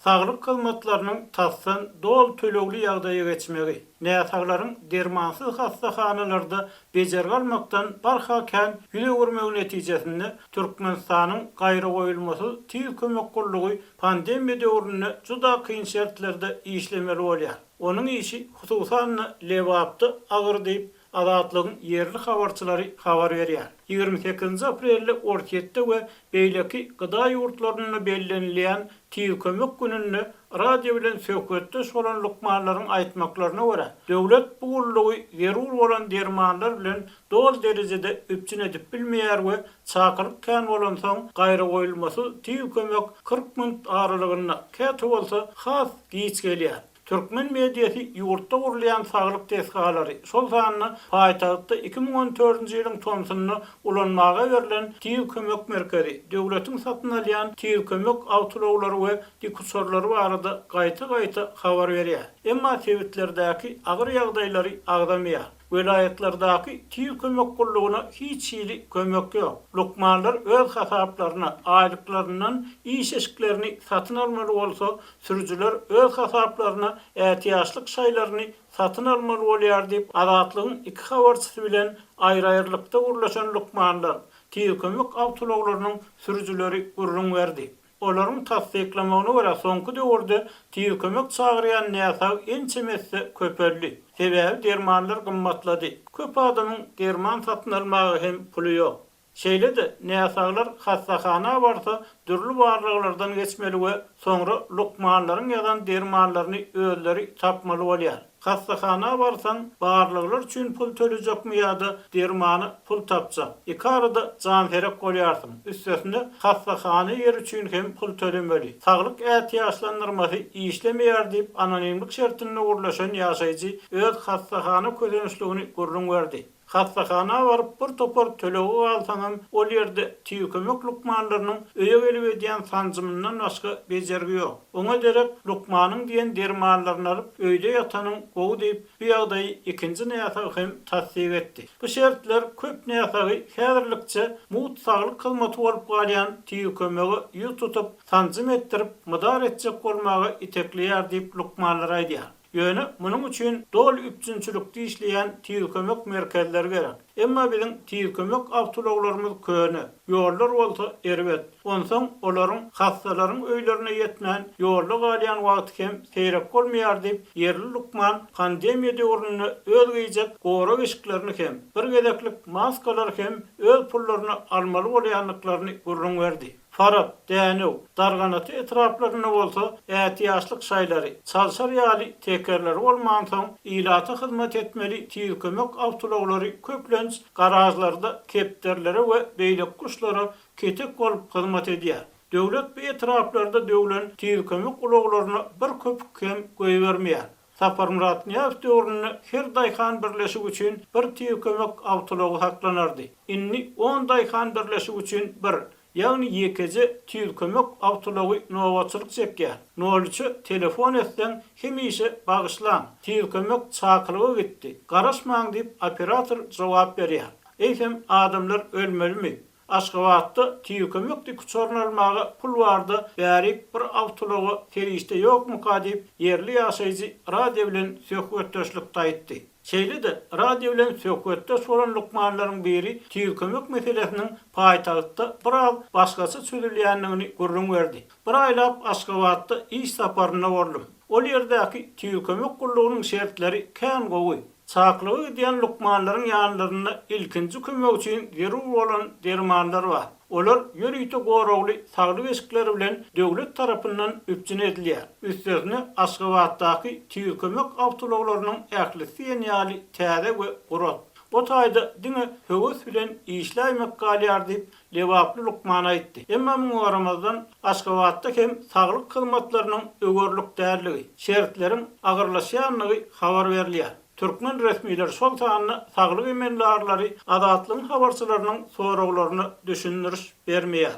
Saglyk hyzmatlarynyň tasdan doly tölegli ýagdaýa geçmegi, näsaglaryň dermansyz hassahanalarda bejergi almakdan barha kän ýüz öwürmegi netijesinde Türkmenistanyň gaýragoýulmasyz tiz kömek gullugy pandemiýa döwründe juda kyn şertlerde işlemeli bolýar. Onuň işi hususan-da Lebapda agyr diýip, Azatlygyň ýerli habarçylary habar berýär. Ýigrimi sekizinji aprelde Orsýetde we beýleki gda ýurtlarynda bellenilýän Tiz kömek gününde radio bilen söhbetdeş bolan lukmanlaryň aýtmaklaryna görä, döwlet bu gullugy zerur bolan dermanlar bilen doly derejede üpjün edip bilmeýär we çakylyk kän bolansoň, gaýragoýulmasyz tiz kömek 40 minut aralygynda, käte bolsa has giç gelýär. Türkmen mediasy ýurtda gurulýan saglyk desgalary, şol sanda paýtagtda 2014-nji ýylyň tomsunda ulanmaga berlen Tiz kömek merkezi, döwletiň satyn alýan tiz kömek awtoulaglary we dikuçarlary barada gaýta-gaýta habar berýär. Emma sebitlerdäki agyr ýagdaýlary agzamaýar. Welaýatlardaky tiz kömek gullugyna hiç hili kömek ýok. Lukmanlar öz hasaplaryna aýlyklaryndan iş eşiklerini satyn almaly bolsa, sürüjiler öz hasaplaryna ätiýaçlyk şaýlaryny satyn almaly bolýar diýip, Azatlygyň iki habarçysy bilen aýry-aýrylykda gürleşen lukmanlar, tiz kömek awtoulaglarynyň sürüjileri gürrüň berdi. Olaryň tassyklamagyna görä, soňky döwürde tiz kömek çagyrýan näsag ençeme esse köpeldi. Sebäbi dermanlar gymmatlady. Köp adamyň derman satyn almaga hem puly ýok. Şeýle-de, näsaglar hassahana barsa, dürli barlaglardan geçmeli we soňra lukmanlaryň ýazan dermanlaryny özleri tapmaly bolýar. Hassahana barsaň, barlaglar üçin pul tölejekmi ýa-da dermana pul tapjak? Iki arada janserek bolýarsyň. Üstesine, hassahana ýeri üçin hem pul tölemeli. Saglyk ätiýaçlandyrmasy işlemeýär diýip, anonimlik şertinde gürleşen ýaşaýjy öz hassahana kösençligini gürrüň berdi. Hassahana baryp bir topar tölege galsaňam, ol ýerde tiz kömek lukmanlarynyň öýe gelip edýän sanjymyndan başga bejergi ýok. Oňa derek lukmanyň diýen dermanlaryny alyp, öýde ýatanyň gowy diýip, bu ýagdaýy ikinji näsag hem tassyk etdi. Bu şertler köp näsagy häzirlikçe mugt saglyk hyzmaty bolup galýan tiz kömege ýüz tutup, sanjym etdirip, mydar etjek bolmaga itekleýär diýip, lukmanlar aýdýar. Ýöne munuň üçin doly üpjünçilikde işleýän tiz kömek merkezleri gerek. Emma biziň tiz kömek awtoulaglarymyz köne, ýollar bolsa erbet. Onsoň olaryň hassalaryň öýlerine ýetmän, ýolda galýan wagty hem seýrek bolmaýar diýip, ýerli lukman pandemiýa döwründe öz geýjek gorag eşiklerini hem, bir gezeklik maskalary hem öz pullaryna almaly bolýandyklaryny gürrüň berdi. Farap, Dänew, Darganata etraplarynda bolsa ätiýaçlyk şaýlary, çalşar ýaly tekerleri bolmansoň, ilata hyzmat etmeli tiz kömek awtoulaglary köplenç garažlarda kepderilere we beýleki guşlara ketek bolup hyzmat edýär. Döwlet bu etraplarda döwlen tiz kömek ulaglaryna bir köpük hem goýbermeýär. Saparmyrat Nyýazow döwründe her daýhan birleşigi üçin bir tiz kömek awtoulagy saklanardy. Indi on daýhan birleşigi üçin bir, ýagny ýekeje tiz kömek awtoulagy nobatçylyk çekýär. Nol üçe telefon etseň, hemişe Bagyşlaň, tiz kömek çakylyga gitdi, garaşmaň diýip operator jogap berýär. Eýsem, adamlar ölmelimi? Aşgabatda tiz kömek dikuçaryny almaga pul barda bärik bir awtoulaga serişde ýokmuka diýip, ýerli ýaşaýjy radio bilen söhbetdeşlikde aýtdy. Şeýle-de, radio bilen söhbetdeş bolan lukmanlaryň biri tiz kömek meselesiniň paýtagtda biraz başgaça çözülýändigini gürrüň berdi. Bir aýlap Aşgabatda iş saparynda boldum. Ol ýerdäki tiz kömek gullugynyň şertleri kän gowy. Çakylyga gidýän lukmanlaryň ýanlarynda ilkinji kömek üçin zerur bolan dermanlar bar. Olar ýörite goragly saglyk eşikleri bilen döwlet tarapyndan üpjün edilýär. Üstesine, Aşgabatdaky tiz kömek awtoulaglarynyň ählisi diýen ýaly täze we gurat. O taýda diňe höwes bilen işläýmek galýar diýip, lebaply lukman aýtdy. Emma muňa garamazdan, Aşgabatda hem saglyk hyzmatlarynyň öwerlik däldigi, şertleriň agyrlaşýandygy habar berilýär. Türkmen resmileri, şol sanda saglyk emeldarlary Azatlygyň habarçylarynyň soraglaryna düşündiriş bermeýär.